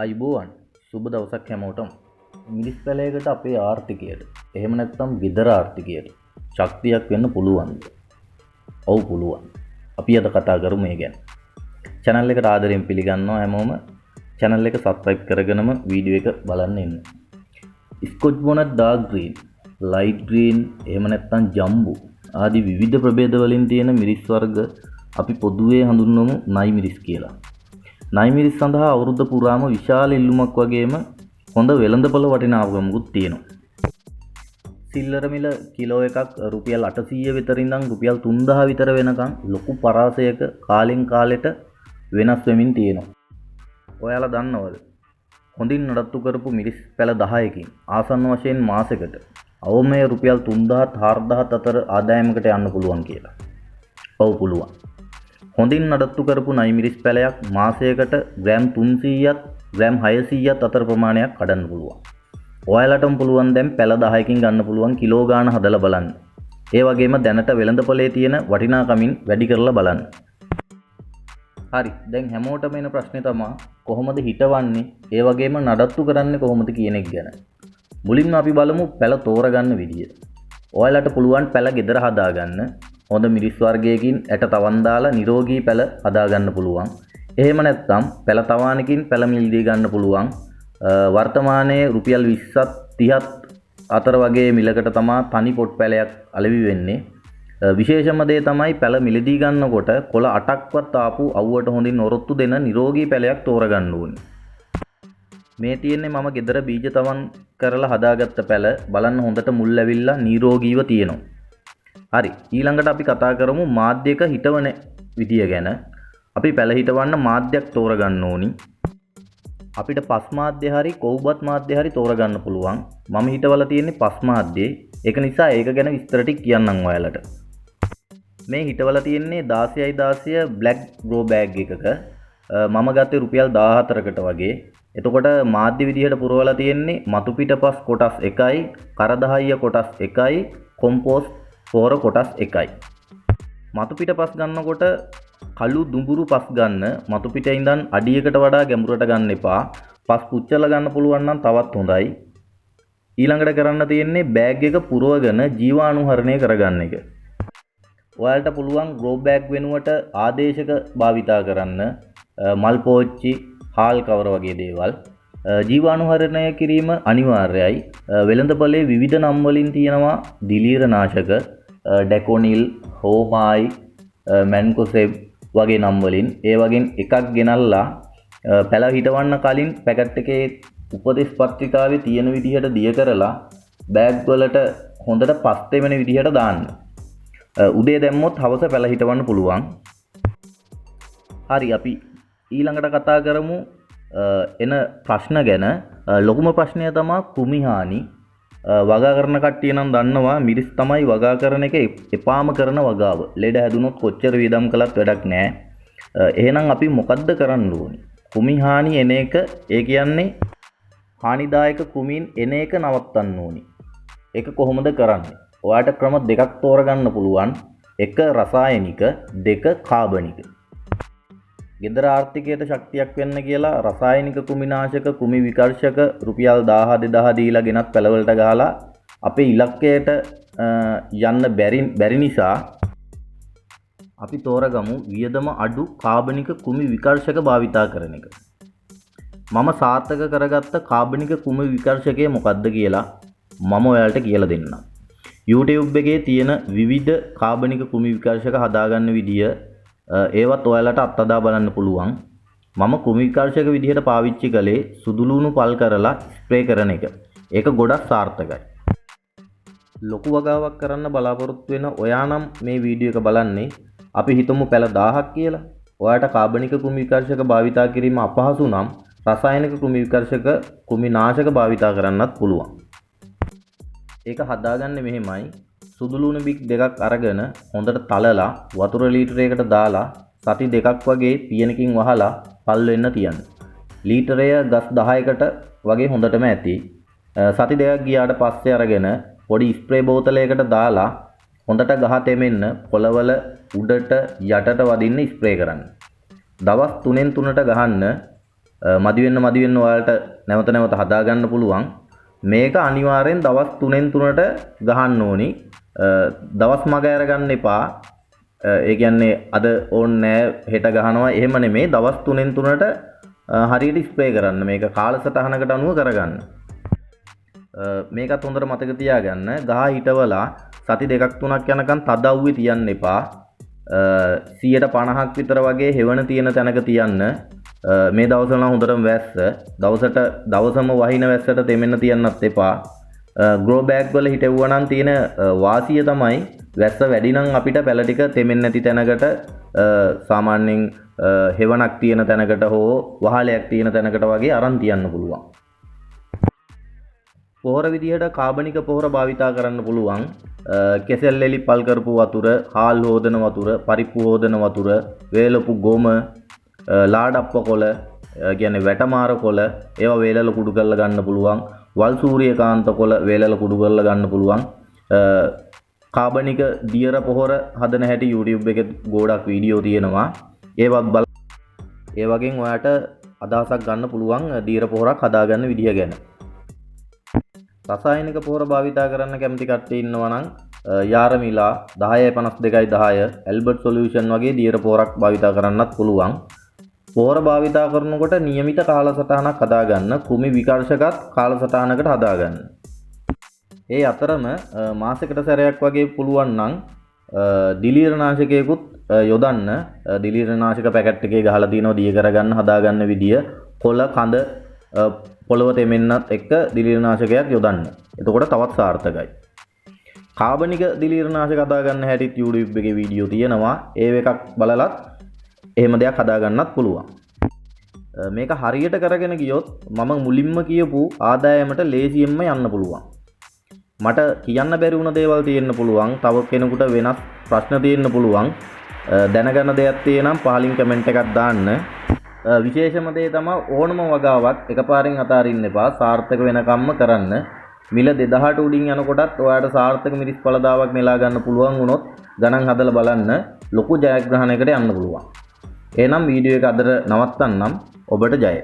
ආයුබෝවන්, සුබ දවසක් හැමෝටම. මිරිස් පැලයකට අපේ ආර්ථිකයට, එහෙම නැත්නම් ගෙදර ආර්ථිකයට ශක්තියක් වෙන්න පුළුවන්ද? ඔව් පුළුවන්. අපි අද කතා කරමු මේ ගැන. චැනල් එකට ආදරෙන් පිළිගන්නවා හැමෝම. චැනල් එක සබ්ස්ක්‍රයිබ් කරගෙනම වීඩියෝ එක බලන්න එන්න. Scotch bonnet dark green, light green, එහෙම නැත්නම් ජම්බු ආදී විවිධ ප්‍රභේද වලින් තියෙන මිරිස් වර්ග අපි පොදුවේ හඳුන්වමු නයි මිරිස් කියලා. නයි මිරිස් සඳහා අවුරුද්ද පුරාම විශාල ඉල්ලුමක් වගේම හොඳ වෙළඳපොළ වටිනාකමකුත් තියෙනවා. සිල්ලර මිල කිලෝ එකක් රුපියල් 800 විතර ඉඳන් රුපියල් 3000 විතර වෙනකන් ලොකු පරාසයක කාලෙන් කාලෙට වෙනස් වෙමින් තියෙනවා. ඔයාලා දන්නවද? හොඳින් නඩත්තු කරපු මිරිස් පැල 10කින් ආසන්න වශයෙන් මාසෙකට අවමය රුපියල් 3000ත් 4000ත් අතර ආදායමකට යන්න පුළුවන් කියලා. ඔව් පුළුවන්. හොඳින් නඩත්තු කරපු නයි මිරිස් පැලයක් මාසයකට ග්‍රෑම් 300ත් ග්‍රෑම් 600ත් අතර ප්‍රමාණයක් කඩන්න පුළුවන්. ඔයාලටම පුළුවන් දැන් පැල 10කින් ගන්න පුළුවන් කිලෝ ගාන හදලා බලන්න. ඒ වගේම දැනට වෙළඳපොලේ තියෙන වටිනාකමින් වැඩි කරලා බලන්න. හරි, දැන් හැමෝටම එන ප්‍රශ්නේ තමා කොහොමද හිටවන්නේ, ඒ වගේම නඩත්තු කරන්නේ කොහොමද කියන එක ගැන. මුලින්ම අපි බලමු පැල තෝරගන්න විදිය. ඔයාලට පුළුවන් පැල ගෙදර හදාගන්න. හොඳ මිරිස් වර්ගයකින් ඇට තවන් දාලා නිරෝගී පැල හදාගන්න පුළුවන්. එහෙම නැත්නම් පැල තවානකින් පැල මිලදී ගන්න පුළුවන්. වර්තමානයේ රුපියල් 20ත් 30ත් අතර වගේ මිලකට තමා තනි පොට් පැලයක් අලෙවි වෙන්නේ. විශේෂම දේ තමයි පැල මිලදී ගන්නකොට කොළ 8ක්වත් ආපු අවුවට හොඳින් ඔරොත්තු දෙන නිරෝගී පැලයක් තෝරගන්න ඕනේ. මේ තියෙන්නේ මම ගෙදර බීජ තවන් කරලා හදාගත්ත පැල. බලන්න හොඳට මුල් ඇවිල්ලා නිරෝගීව තියෙනවා. හරි, ඊළඟට අපි කතා කරමු මාධ්‍යක හිටවන විදිය ගැන. අපි පැල හිටවන්න මාධ්‍යයක් තෝරගන්න ඕනි. අපිට පස් මාධ්‍ය හරි කොව්බත් මාධ්‍ය හරි තෝරගන්න පුළුවන්. මම හිටවලා තියෙන්නේ පස් මාධ්‍යේ. ඒක නිසා ඒක ගැන විස්තර ටික කියන්නම් ඔයාලට. මේ හිටවලා තියෙන්නේ 16යි 16 බ්ලැක් ග්‍රෝ බෑග් එකක. මම ගත්තේ රුපියල් 14කට වගේ. එතකොට මාධ්‍ය විදිහට පුරවලා තියෙන්නේ මතු පිට පස් කොටස් 1යි, කරදහයිය කොටස් 1යි, කොම්පෝස්ට් පොහොර කොටස් 1යි. මතු පිට පස් ගන්නකොට කළු දුඹුරු පස් ගන්න. මතු පිට ඉඳන් අඩියකට වඩා ගැඹුරට ගන්න එපා. පස් පුච්චලා ගන්න පුළුවන් නම් තවත් හොඳයි. ඊළඟට කරන්න තියෙන්නේ බෑග් එක පුරවගෙන ජීවාණුහරණය කරගන්න එක. ඔයාලට පුළුවන් ග්‍රෝ බෑග් වෙනුවට ආදේශක භාවිතා කරන්න. මල් පෝච්චි, හාල් කවර වගේ දේවල්. ජීවාණුහරණය කිරීම අනිවාර්යයි. වෙළඳපොලේ විවිධ නම් වලින් තියෙනවා දිලීර නාශක, ඩැකොනිල්, හෝමායි, මැන්කොසෙබ් වගේ නම් වලින්. ඒ වගේ එකක් ගෙනල්ලා පැල හිටවන්න කලින් පැකට් එකේ උපදෙස් පත්‍රිකාවේ තියෙන විදිහට දිය කරලා බෑග් වලට හොඳට පස් තෙමෙන විදිහට දාන්න. උදේ දැම්මොත් හවස පැල හිටවන්න පුළුවන්. හරි, අපි ඊළඟට කතා කරමු එන ප්‍රශ්න ගැන. ලොකුම ප්‍රශ්නය තමා කෘමි හානි. වගා කරන කට්ටිය නම් දන්නවා මිරිස් තමයි වගා කරන එක එපාම කරන වගාව. ලෙඩ හැදුනොත් කොච්චර වියදම් කළත් වැඩක් නෑ. එහෙනම් අපි මොකද්ද කරන්න ඕනි? කෘමි හානි එන එක, ඒ කියන්නේ හානිදායක කෘමීන් එන එක නවත්තන්න ඕනි. ඒක කොහොමද කරන්නේ? ඔයාට ක්‍රම දෙකක් තෝරගන්න පුළුවන්. එක රසායනික, දෙක කාබනික. ගෙදර ආර්ථිකයට ශක්තියක් වෙන්න කියලා රසායනික කෘමිනාශක, කෘමි විකර්ෂක රුපියල් 1000 2000 දීලා ගෙනත් පැලවලට ගහලා අපේ ඉලක්කයට යන්න බැරි නිසා අපි තෝරගමු වියදම අඩු කාබනික කෘමි විකර්ෂක භාවිතා කරන එක. මම සාර්ථක කරගත්ත කාබනික කෘමි විකර්ෂකය මොකද්ද කියලා මම ඔයාලට කියලා දෙන්නම්. YouTube එකේ තියෙන විවිධ කාබනික කෘමි විකර්ෂක හදාගන්න විදිය, ඒවත් ඔයාලට අත්හදා බලන්න පුළුවන්. මම කෘමි විකර්ෂක විදිහට පාවිච්චි කළේ සුදු ලුණු පල් කරලා ස්ප්‍රේ කරන එක. ඒක ගොඩක් සාර්ථකයි. ලොකු වගාවක් කරන්න බලාපොරොත්තු වෙන ඔයා නම් මේ වීඩියෝ එක බලන්නේ, අපි හිතමු පැල 1000ක් කියලා. ඔයාට කාබනික කෘමි විකර්ෂක භාවිතා කිරීම අපහසු නම් රසායනික කෘමි විකර්ෂක, කෘමි නාශක භාවිතා කරන්නත් පුළුවන්. ඒක හදාගන්නේ මෙහෙමයි. සුදු ලුණු බික් දෙකක් අරගෙන හොඳට තලලා වතුර ලීටරයකට දාලා සති දෙකක් වගේ පියනකින් වහලා පල් වෙන්න තියන්න. ලීටරය ගස් 10කට වගේ හොඳටම ඇති. සති දෙකක් ගියාට පස්සේ අරගෙන පොඩි ස්ප්‍රේ බෝතලයකට දාලා හොඳට ගහ තෙමෙන්න කොළවල උඩට යටට වදින්න ස්ප්‍රේ කරන්න. දවස් 3න් 3ට ගහන්න. මදි වෙන්න මදි වෙන්න ඔයාලට නැවත නැවත හදා ගන්න පුළුවන්. මේක අනිවාර්යෙන් දවස් 3න් 3ට ගහන්න ඕනි. දවස් මග අරගන්න එපා. ඒ කියන්නේ අද ඕනේ නෑ හෙට ගහනවා එහෙම නෙමෙයි. දවස් 3න් 3ට හරියට ස්ප්‍රේ කරන්න. මේක කාලසටහනකට අනුව කරගන්න. මේකත් හොඳට මතක තියාගන්න. ගහ හිටවලා සති දෙකක් තුනක් යනකම් තද අවුවේ තියන්න එපා. 150ක් විතර වගේ හෙවණ තියෙන තැනක තියන්න. මේ දවස්වල නම් හොඳටම වැස්ස. දවසට දවසම වහින වැස්සට තෙමෙන්න තියන්නත් එපා. ග්‍රෝ බෑග් වල හිටෙව්වා නම් තියෙන වාසිය තමයි වැස්ස වැඩි නම් අපිට පැල ටික තෙමෙන්නේ නැති තැනකට, සාමාන්‍යයෙන් හෙවණක් තියෙන තැනකට හෝ වහලයක් තියෙන තැනකට වගේ අරන් තියන්න පුළුවන්. පොහොර විදිහට කාබනික පොහොර භාවිතා කරන්න පුළුවන්. කෙසෙල් එලි පල් කරපු වතුර, හාල් හෝදන වතුර, පරිප්පු හෝදන වතුර, වේලපු ගොම, ලාඩප්ප කොළ, කියන්නේ වැටමාර කොළ, ඒවා වේලල කුඩු කරලා ගන්න පුළුවන්. වල් සූර්යකාන්ත කොළ වේලල කුඩු කරලා ගන්න පුළුවන්. කාබනික දියර පොහොර හදන හැටි YouTube එකේ ගොඩක් වීඩියෝ තියෙනවා. ඒවත් බලන්න. ඒ වගේම ඔයාට අදහසක් ගන්න පුළුවන් දියර පොහොරක් හදාගන්න විදිය ගැන. රසායනික පොහොර භාවිතා කරන්න කැමති කට්ටිය ඉන්නවා නම් යාරමිලා 10 52 10 ඇල්බර්ට් සොලියුෂන් වගේ දියර පොහොරක් භාවිතා කරන්නත් පුළුවන්. පොහොර භාවිතා කරනකොට නියමිත කාලසටහනක් හදාගන්න, කෘමි විකර්ෂකත් කාලසටහනකට හදාගන්න. ඒ අතරම මාසෙකට සැරයක් වගේ පුළුවන් නම් දිලීරනාශකයකුත් යොදන්න. දිලීරනාශක පැකට් එකේ ගහලා තියෙනවා දිය කරගන්න හදාගන්න විදිය. කොළ කඳ පොළව තෙමෙන්නත් එක්ක දිලීරනාශකයක් යොදන්න. එතකොට තවත් සාර්ථකයි. කාබනික දිලීරනාශක හදාගන්න හැටිත් YouTube එකේ වීඩියෝ තියෙනවා. ඒ එකක් බලලත් එහෙම දෙයක් හදාගන්නත් පුළුවන්. මේක හරියට කරගෙන ගියොත් මම මුලින්ම කියපු ආදායමට ලේසියෙන්ම යන්න පුළුවන්. මට කියන්න බැරි වුණ දේවල් තියෙන්න පුළුවන්. තව කෙනෙකුට වෙනස් ප්‍රශ්න තියෙන්න පුළුවන්. දැනගන්න දෙයක් තියෙනම් පහලින් කමෙන්ට් එකක් දාන්න. විශේෂම දේ තමයි ඕනම වගාවක් එකපාරින් අතාරින්න එපා. සාර්ථක වෙනකම්ම කරන්න. මිල 2000ට උඩින් යනකොටත් ඔයාට සාර්ථක මිරිස් පළදාවක් නෙලා ගන්න පුළුවන් වුණොත් ගණන් හදලා බලන්න, ලොකු ජයග්‍රහණයකට යන්න පුළුවන්. එහෙනම් වීඩියෝ එක අදට නවත්තන්නම්. ඔබට ජය.